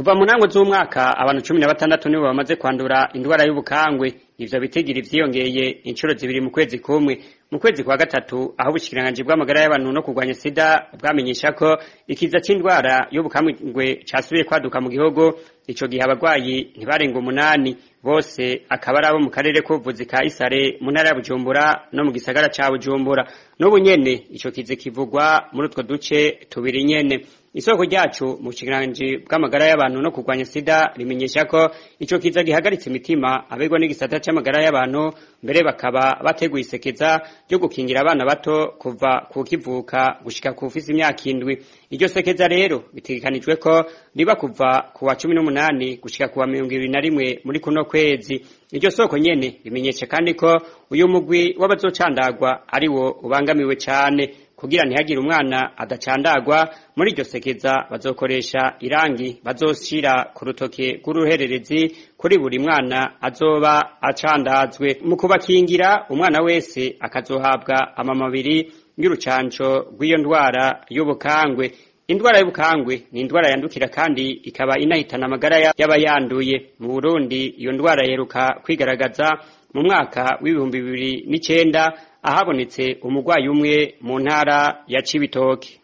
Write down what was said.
Kuva mu ntango z'umwaka, abantu 16 nibo bamaze kwandura indwara y'ubukangwe. Ivyo bitigiri vyiyongeye incuro zibiri mu kwezi kumwe. Mu kwezi kwa gatatu, aho ubushikiranganji bw'amagara y'abantu no kurwanya sida bwamenyesha ko ikiza c'indwara y'ubukangwe casubiye kwaduka mu gihugu, ico gihe abarwayi ntibarenga 8, bose akaba ari abo mu karere k'ubuvuzi ka Isare mu ntara ya Bujumbura no mu gisagara ca Bujumbura. N'ubu nyene ico kiza kivugwa muri utwo duce tubiri nyene. Isoko ryacu mu bushikiranganji bw'amagara y'abantu no kurwanya sida rimenyesha ko ico kiza gihagaritse imitima abegwa n'igisata c'amagara y'abantu, mbere bakaba bateguye isekeza ryo gukingira abana bato kuva ku kivuka gushika ku ufise imyaka 7. Iryo sekeza rero bitegekanijwe ko riba kuva ku wa 18 gushika ku wa 21 muri kuno kwezi. Iryo soko nyene rimenyesha kandi ko uyu mugwi w'abazocandagwa ari wo ubangamiwe cane. Kugira ntihagire umwana adacandagwa muri iryo sekeza, bazokoresha irangi bazoshira ku rutoke rw'uruhererezi kuri buri mwana azoba acandazwe. Mu kubakingira, umwana wese akazohabwa amamabiri y'urucanco rw'iyo ndwara y'ubukangwe. Indwara y'ubukangwe ni indwara yandukira kandi ikaba inahitana amagara y'abayanduye. Mu Burundi iyo ndwara yeruka kwigaragaza mu mwaka w'2009, ahabonetse umurwayi umwe mu ntara ya Cibitoke.